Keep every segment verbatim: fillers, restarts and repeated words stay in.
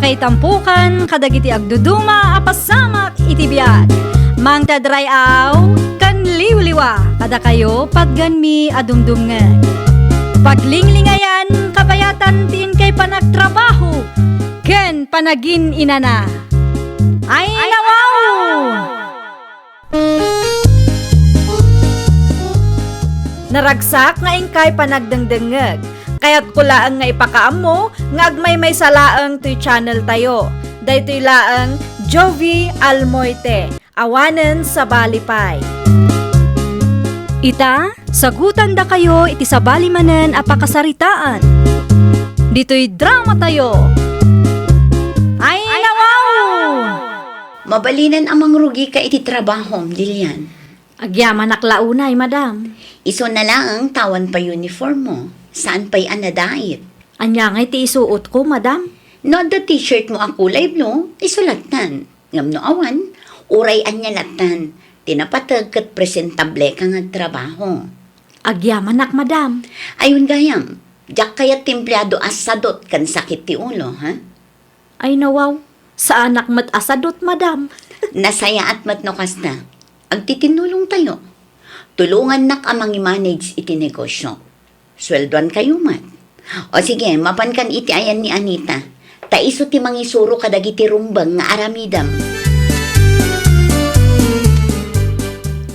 Itampukan kadagiti agduduma a pasamak iti biag. Mangted ray-aw ken liwliwa kadakayo patgenmi a dumdumngeg. Paglinglingayan, kabayatan ti inkay panagtrabaho ken panagin-inana. Ay, nawaw! Naragsak nga inkay panagdengdengngeg. Kayatko laeng nga ipakaammo nga agmaymaysa laeng toy channel tayo. Daytoy laeng Jovi Almoite, awanen sabali pay. Ita, sagutandakayo iti sabali manen a pakasaritaan. Ditoy drama tayo. Ay, nawaw! Mabalinen a mangrugika iti trabahom, Lilian. Agyamanak la unay, madam. Isu na laeng ta awan pay uniform mo. Saan pay a nadait? Ania ngay ti isuotko, madam? No adda t-shirt mo a kulay blue, isu lattan. Ngem no awan, uray ania lattan, ti napateg ket presentableka nga agtrabaho. Agyamanak, madam. Ayun gayam, diak kayat ti empleado a sadot ken sakit ti ulo, ha? Ay nawaw, saanak met a sadot, madam. Nasayaat met no kasta. Agtitinnulongtayo. Tulongannak a mangimanage iti negosyo. Sueldoankayo met. O sige, mapankan iti ayan ni Anita. Ta isu ti mangisuro kadagiti rumbeng nga aramidem.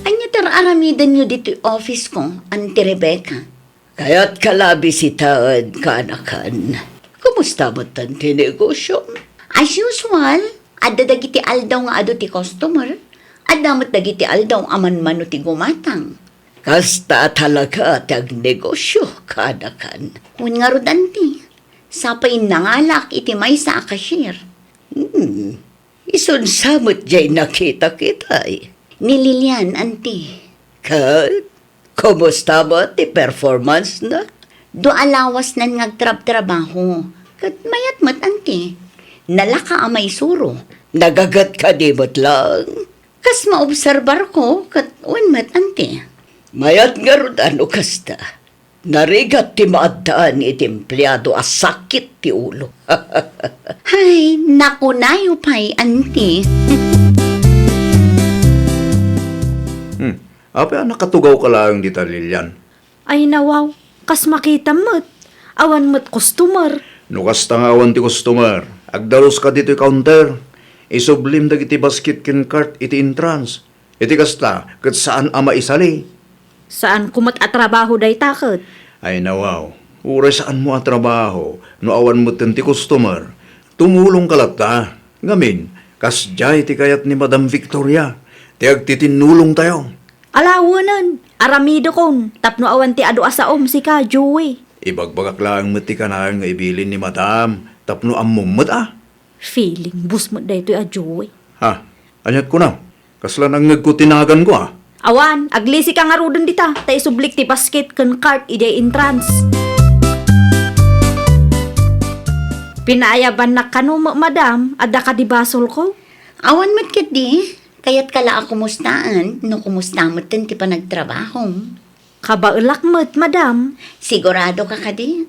Ania ti ar-aramidenyo ditoy office ko, Auntie Rebecca? Kayatka la a bisitaen, kaanakan. Kumusta met ti negosyo? As usual, adda dagiti aldaw nga adu ti customer. Adda met dagiti aldaw a manmano ti gumatang. Kasta a talaga ti agnegosyo, kaanakan. Wen ngarud, anti, sapay nangalak iti maysa a cashier. Hmm. Isunsa met jay nakitak itay? Ni Lilian, anti. Ket kumusta met ti performance na? Dua a lawasnan nga agtrabtrabaho. Ket mayat met, anti. Nalaka a maisuro. Nagaget kadi met lang? Kas maobserbarko, ket wen met, anti. Mayat ngarud a no kasta. Narigat ti maaddaan iti empleado a sakit ti ulo. Hay, nakunayo pay, anti. Hmm. Apay a nakatugawka laeng dita, Lilian? Ay nawaw, kas makitam met. Awan met customer. No kasta nga awan ti customer, agdaluska ditoy counter. Isublim dagiti basket ken cart iti entrance. Iti kasta, ket saan a maisali. Saanko met a trabaho dayta ket. Ay nawaw, uray saanmo a trabaho, no awan metten ti customer, tumulongka latta. Ngamin, kasdiay ti kayat ni Madam Victoria, ti agtitinnulongtayo. Alawenen, aramidekon, tapno awan ti adu a saom sika, Joey. Ibagbagak laeng met ti kanayon nga ibilin ni Madam, tapno ammom met a. Feeling boss met daytoy a Joey. Ha? Aniat kunam? Kasla nangngegko ti naganko, a? Awan, aglisika ngaruden dita, ta isublik ti basket ken cart idiay entrance. Pinaayabannak kano, ma-, madam, adda kadi basolko? Awan met ketdi, kayatka la a kumustaen, no kumusta metten ti panagtrabahom. Kabaelak met, madam. Siguradoka kadi?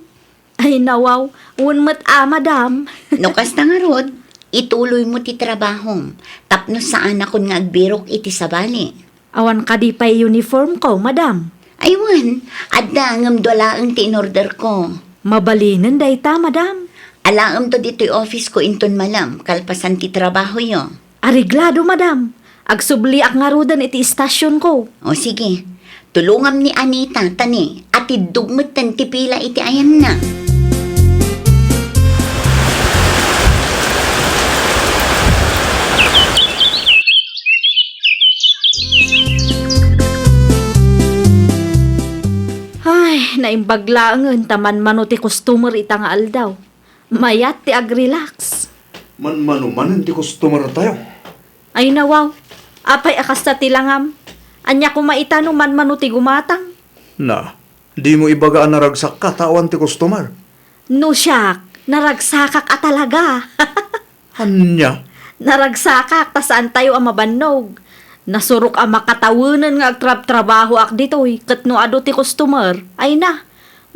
Ay, nawaw. Wen met a, madam. No kasta ngarud, ituloymo ti trabahom, tapno saanakon nga agbirok iti sabali. Awan kadi pay uniformko, madam? Ay, wen, adda ngem dua laeng ti inorderko. Mabalinen dayta, madam. Alaemto ditoy office ko inton malem, kalpasan ti trabahoyo. Areglado, madam. Agsubliak ngaruden iti istasionko. O, sige. Tulongam ni Anita, ta ni, atiddog metten ti pila iti ayanna. Ay, naimbag laengen ta manmano ti customer ita nga aldaw. Mayat ti agrelax. Manmano manen ti customer tayo. Ay nawaw, apay a kasta ti langam? Ania koma ita no manmano ti gumatang? Na, dimo ibaga a naragsakka ta awan ti customer? No siak, naragsakak a talaga. Ania? Naragsakak ta saan tayo a mabannog. Nasurok a makatawenen nga agtrabtrabahoak ditoy ket no adu ti customer, ay na,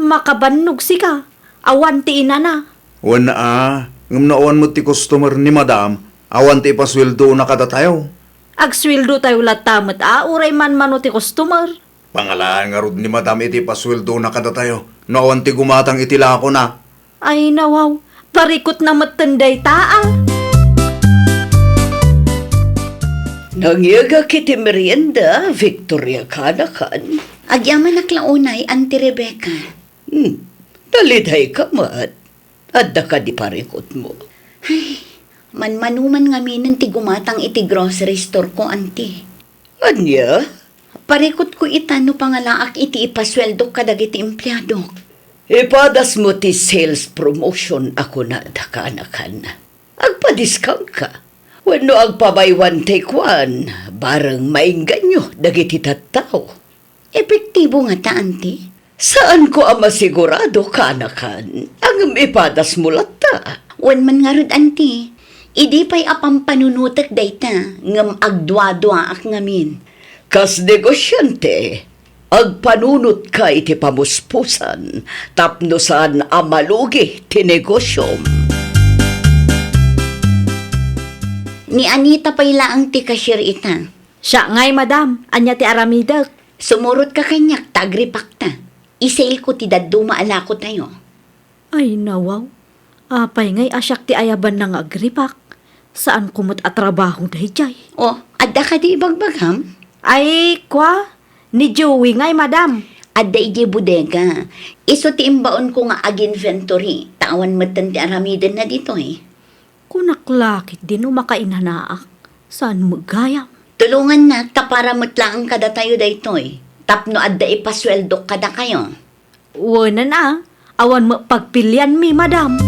makabannog sika. Awan ti inana. Wen a, Ngem no awan met ti customer ni Madam, awan ti ipasueldona kadatayo. Agsueldotayo latta met a, uray manmano ti customer. Pangalaan ngarud ni Madam iti ipasueldona kadatayo no awan ti gumatang iti lakona. Ay, nawaw. Parikutna metten dayta, a. Nangyegak iti merienda, Victoria, kanakan. Agyamanak la unay, Auntie Rebecca. Hmm. Talidayka met. Adda kadi parikutmo? Ay, manmanuman ngaminen ti gumatang iti grocery store ko, Auntie. Ania? Parikutko ita no pangalaak iti ipasueldok kadagiti empleadok. Ipadasmo ti sales promotion a kunada, kanakan. Agpa-discountka. Wenno agpa-buy one, take one, bareng maingganyo dagiti tattao. Epektibo ngata, Auntie? Saanko a masigurado, kanakan. Ngem ipadasmo latta. Wen man ngarud, Auntie. Idi pay a pampanunotek dayta, ngem agduaduaak ngamin. Kas negosyante, agpanunotka iti pamuspusan tapno saan a malugi ti negosyom. Ni Anita pay laeng ti cashier ita. Siak ngay, Madam. Ania ti aramidek? Sumurotka kaniak ta agripakta. Isaleko ti dadduma a lakotayo. Ay, nawaw. Apay ngay a siak ti ayabanna nga agripak? Saanko met a trabaho daydiay. O, adda kadi ibagbagam? Ay, kua, ni Joey ngay, Madam. Adda idiay bodega. Isu ti imbaonko nga ag-inventory, ta awan metten ti aramidenna ditoy. Kunak la ketdi no makainanaak, saan met gayam? Tulongannak ta para met laeng kadatayo daytoy, tapno adda ipasueldok kadakayo. Wen a, awan met pagpilianmi, Madam.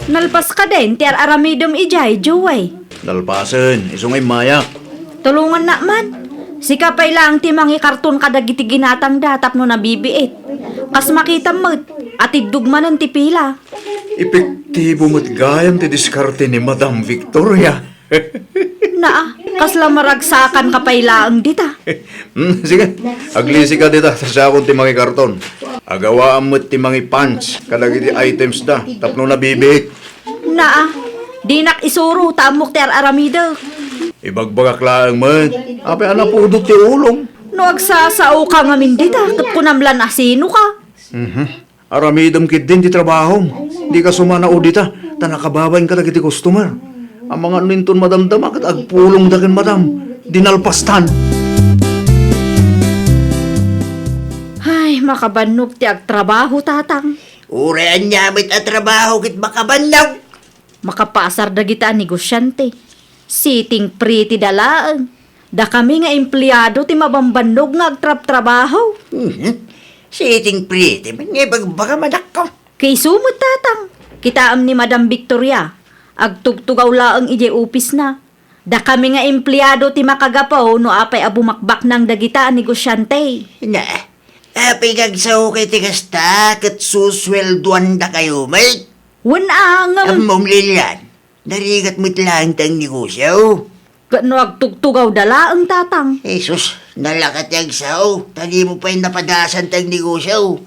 Nalpas kadin ti ar-aramidem idiay, Joey? Nalpasen, isu nga immayak. Tulongannak man. Sika pay laeng ti mangikarton kadagiti ginatangda tapno nabibiit. Kas makitam met, atiddog manen ti pila. Epektibo met gayam ti diskarte ni Madam Victoria. Naa, kasla maragsakanka pay laeng dita. Hmm, sige, aglisika dita, ta siakon ti mangikarton. Agawaam met ti mangi-punch kadagiti items da tapno nabibiit. Naa, dinak isuro ta ammok ti ar-aramidek. Ibagbagak laeng met, apay a napudot ti ulom. No agsasaoka ngamin dita, ket kunam lan a sinoka. Mhm. Aramidem ketdin ti trabahom. Dika sumanao dita, ta nakababain kadagiti customer. Amangan no inton madamdama ket agpulongda ken Madam, dinalpastan. Ay, makabannog ti agtrabaho, Tatang. Uray ania met a trabaho ket makabannog. Makapasar dagita a negosyante. Sitting pretty da laeng. Dakami nga empleado ti mabambannog nga agtrabtrabaho. Mhm. Sitting pretty man nga ibagbagam, anakko. Ket isu met, Tatang. Kitaem ni Madam Victoria. Agtugtugaw laeng idiay opisna. Dakami nga empleado ti makagapu no apay a bumakbaknang dagita a negosyante. Na, apay nga agsaoka iti kasta ket susueldoandakayo met? Wen a, ngem Ammom, Lilian, narigat met laeng ti agnegosio. Ket no agtugtugawda laeng, Tatang? Jesus, nalaka ti agsao, ta dimo pay napadasan ti agnegosio.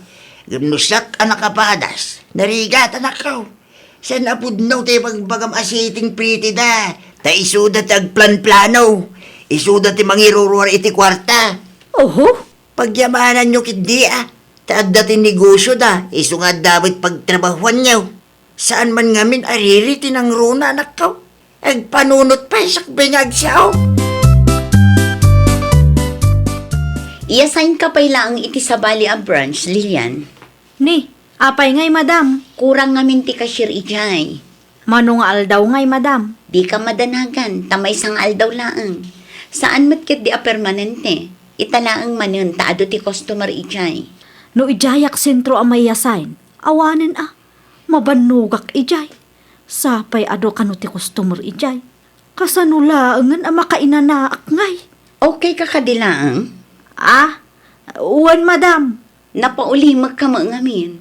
Ngem no siak a nakapadas, narigat, anakko. Saan a pudno ti ibagbagam a sitting pretty da, ta isuda ti agplanplano, isuda ti mangiruruar iti kuarta. Oho. Pagyamananyo ketdi a, ta adda ti negosioda, isu nga adda met pagtrabahoanyo. Saan man ngamin a riri ti nangruna, anakko. Agpanunot pay sakbay nga agsao. I-assignka pay laeng iti sabali a branch, Lilian. Ni, apay ngay, Madam? Kurang ngamin ti cashier idiay. Mano nga aldaw ngay, Madam? Dika madanagan, ta maysa nga aldaw laeng. Saan met ketdi a permanente. Ita laeng manen ta adu ti customer idiay. No idiayak sentro a mai-assign, awanen a. Mabannogak idiay. Sapay adu kano ti customer idiay. Kasano laengen a makainanaak ngay? Okay ka kadi laeng? Ah, wen, Madam. Napaulimekka met ngamin.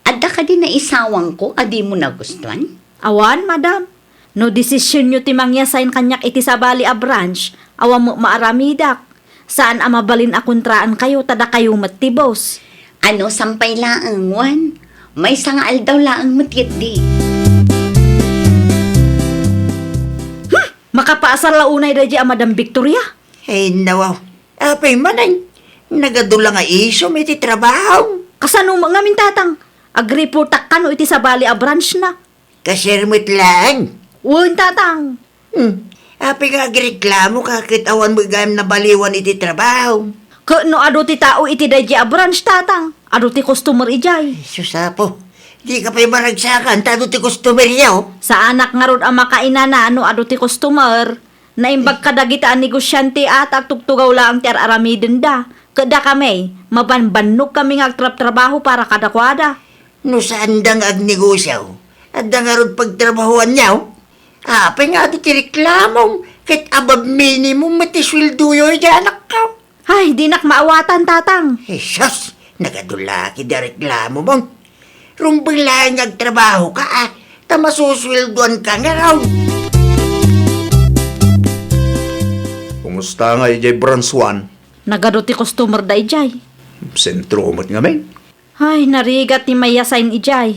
Adda kadi naisawangko a dimo nagustuan? Awan, Madam. No desisionyo ti mangi-assign kaniak iti sabali a branch, awan met maaramidak. Saan a mabalin a kontraankayo ta dakayo met ti boss. Ano, sampay laeng, wen? Maysa nga aldaw laeng met ketdi. Hmm! Makapaasar la unay daydi a Madam Victoria? Ay, nawaw. Apay manen, nagadu la nga isum iti trabaho. Kasano met ngamin, Tatang? Agreportak kano iti sabali a branch na. Cashier met laeng. Wen, Tatang. Hmm. Apay nga agreklamoka ket awan met gayam nabaliwan iti trabaho? Ket no adu ti tao iti daydi a branch, Tatang, adu ti customer idiay. Sus, Apo, dika pay maragsakan ta adu ti customer yaw. Saanak ngarud a makainana no adu ti customer. Naimbag kadagita a negosiante a ta agtugtugaw laeng ti ar-aramidenda. Ket dakami, mabanbannogkami nga agtrabtrabaho para kadakuada. No saanda nga agnegosio, adda ngarud pagtrabahoanyo? Apay nga adu ti reklamom ket above minimum met ti sueldoyo iti anakko? Ay, dinak maawatan, Tatang. Jesus, nagadu la ketdi a reklamom. Rumbeng laeng nga agtrabahoka, a, ta masusueldoanka ngarud. Kumusta nga idiay branch one? Nagadu ti customer da idiay. Sentro met ngamin. Ay, narigat ti maiassign idiay.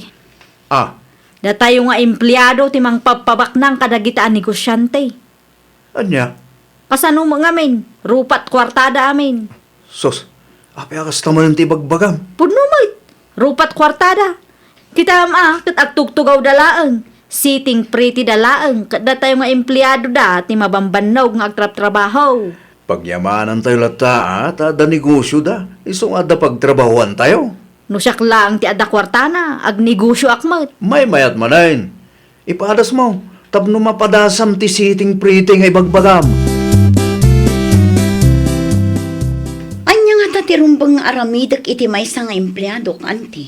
Ah. Datayo nga empleado ti mangpabpabaknang kadagita a negosiante. Ania? Kasano met ngamin? Rupat kuartada amin. Sus, apay a kasta manen ti ibagbagam? Pudno met. Rupat kuartada. Kitam a, ket agtugtugawda laeng. Sitting pretty da laeng, ket datayo nga empleadoda ti mabanbannog nga agtrabtrabaho. Pagyamanantayo latta, a, ta adda negosioda, isu nga adda pagtrabahoantayo. No siak laeng ti adda kuartana, agnegosioak met. Maymayat manen. Ipadasmo tapno mapadasam ti sitting pretty nga ibagbagam. Ania ngata ti rumbeng nga aramidek iti maysa nga empleadok, anti?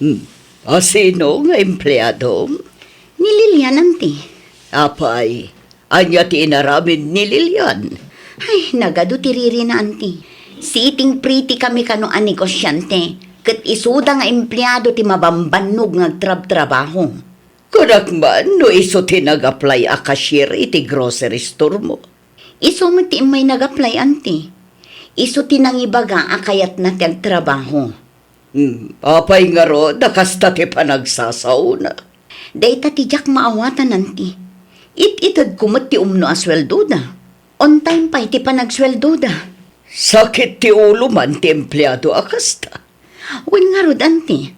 Hmm. A, sino nga empleadom? Ni Lilian, anti. Apay, ania ti inaramid ni Lilian? Ay, nagadu ti ririna, anti. Sitting pretty kami kano a negosiante, ket isuda nga empleado ti mabanbannog nga agtrabtrabaho. Kunak man no isu ti nag-apply a cashier iti grocery store mo. Isu met ti immay nag-apply, anti. Isu ti nangibaga a kayatna ti agtrabaho. Hmm, apay ngarud a kasta ti panagsasaona? Dayta ti diak maawatan, anti. It-itedko met ti umno a sueldoda. On time pay ti panagsueldoda. Sakit ti ulo man ti empleado a kasta. Wen ngarud, anti,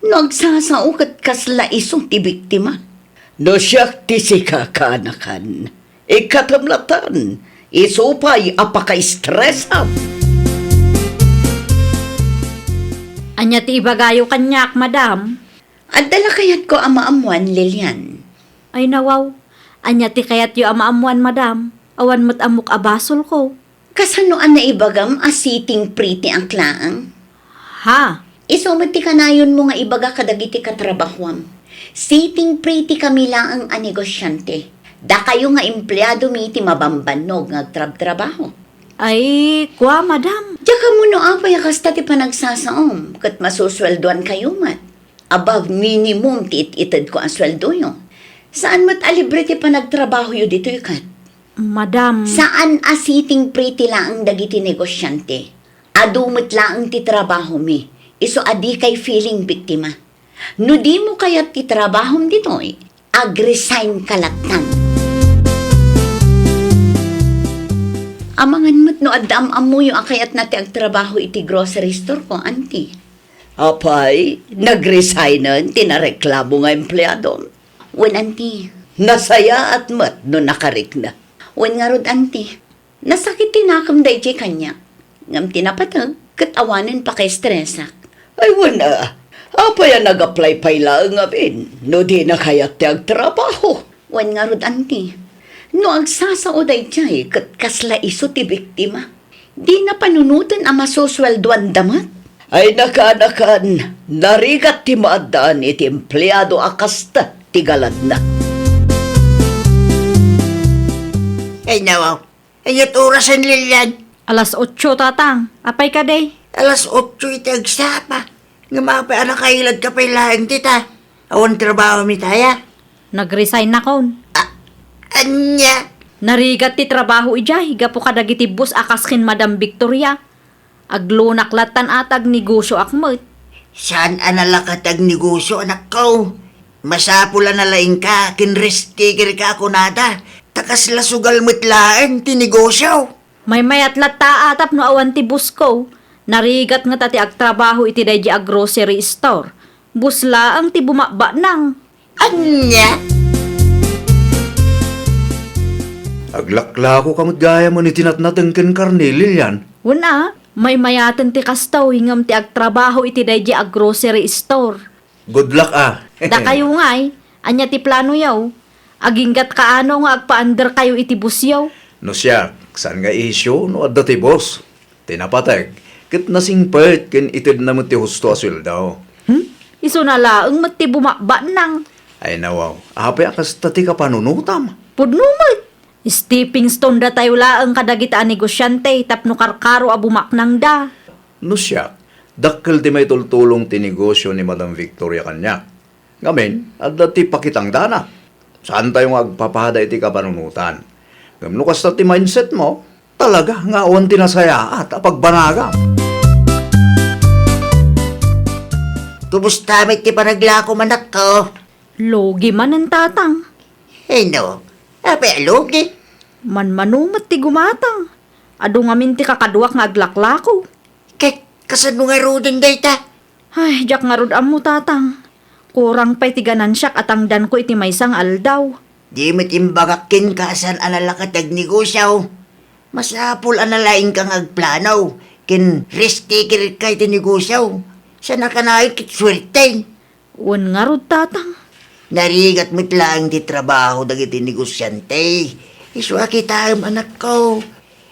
no agsasao ket kasla isu ti biktima. No siak ti sika, kaanakan, ikkatem latan, isu pay a pakaestresam. Ania ti ibagayo kaniak, madam? Adda la kayatko a maammoan, Lilian. Ay, nawaw. Ania ti kayatyo a maammoan, madam? Awan met ammok a basolko. Kasano a naibagam a sitting pretty ak laeng? Ha? Isu met ti kanayonmo nga ibaga kadagiti katrabahoam. Sitting pretty kami laeng a negosiante. Dakayo nga empleadomi ti mabanbannog nga agtrabtrabaho. Ay, kua, madam. Diak ammo no apay a kasta ti panagsasaom, ket masusueldoankayo met. Above minimum ti it-itedko a sueldoyo. Saan met a libre ti panagtrabahoyo ditoy ket? Madam. Saan a sitting pretty laeng dagiti negosiante. Adu met laeng ti trabahomi, isu a dikay feeling biktima. No dimo kayat ti trabahom ditoy, agresign ka lattan. Amangan met no adda am-ammoyo a kayatna ti agtrabaho iti grocery store ko, anti. Apay, nagresignen ti nareklamo nga empleadom? Wen, anti. Nasayaat met no nakarikna. Wen ngarud, anti. Nasakit ti nakem daydiay kaniak. Ngem ti napateg, ket awanen pakaestresak. Ay, wen a. Apay a nag-apply pay laeng ngamin no dina kayat ti agtrabaho? Wen ngarud, anti. No agsasao daydiay ket kasla isu ti biktima, dina panunoten a masusueldoanda met. Ay, nakaanakan, narigat ti maaddaan iti empleado a kasta ti galadna. Ay, nawaw. Ayat orasen, Lilian? Alas otso, Tatang. Apay kadi? Alas otso iti agsapa. Ngem apay a nakailadka pay laeng dita? Awan trabahomi dita? Nagresign nakon. A-, ania? Narigat ti trabaho idiay gapu kadagiti boss a kas ken Madam Victoria. Aglunak lattan a ta agnegosioak met. Saan a nalakat ti agnegosio, anakko. Masapul a nalaingka ken risk takerka a kunada, ta kasla sugal met laeng ti negosio. Maymayat latta a tapno awan ti boss ko. Narigat ngata ti agtrabaho iti daydi a grocery store. Boss laeng ti bumabaknang. Ania? Aglaklako ka met gayam iti natnateng ken karne, Lilian. Wen a, maymayaten ti kastoy ngem ti agtrabaho iti daydi a grocery store. Good luck, ah. Dakayo ngay, ania ti planoyo? Aginggat kaano nga agpaanderkayo iti bossyo? No siak, saan nga isyu no adda ti boss. Ti napateg, ket nasingpet ken itedna met ti husto a sueldo. Hmm? Isuna laeng met ti bumabaknang. Ay nawaw, apay a kasta ti kapanunotam? Pudno met. Stepping stone datayo laeng kadagita a negosiante tapno karkaro a bumaknangda. No siak, dakkel ti maitultulong ti negosio ni Madam Victoria kaniak. Ngamin, adda ti pakitangdana. Saantayo nga agpapada iti kapanunotan. Ngem no kasta ti mindset mo, talaga nga awan ti nasayaat a pagbanagam. Kumusta met ti panaglako, manakko? Lugi manen, tatang. Ay no, apay a lugi? Manmano met ti gumatang. Adu ngamin ti kakaduak nga aglaklako. Ket kasano ngaruden dayta? Ay, diak ngarud ammo, tatang. Kurang pay ti ganansiak a tangdanko iti maysa nga aldaw. Di met imbagak kenka a saan a nalakat ti agnegosio. Masapul a nalaingka nga agplano ken risk takerka iti negosio. Saan a kanayon ket suerte. Wen ngarud, tatang. Narigat met laeng ti trabaho dagiti negosiante. Isu a kitaem, anakko.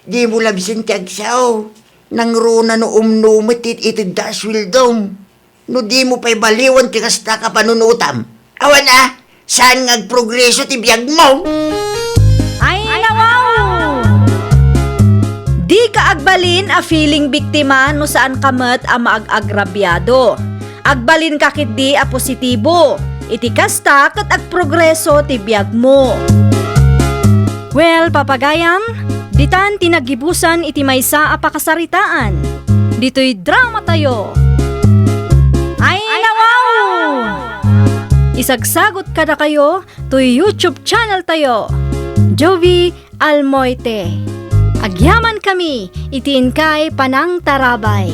Dimo labsen ti agsao. Nangruna no umno met ti itedda a sueldom. No dimo pay baliwan ti kasta kapanunotam. Awan a, saan nga agprogreso ti biagmo? Ay, nawaw! Dika agbalin a feeling biktima no saanka met a maag-agrabiado. Agbalinka ketdi a positibo. Iti kasta ket agprogreso ti biagmo. Well, papagayam, ditan ti naggibusan iti maysa a pakasaritaan. Ditoy dramatayo. Ay, nawaw! Isagsagot kadakayo toy YouTube channel tayo, Jovie Almoite. Agyaman kami iti inkay panangtarabay.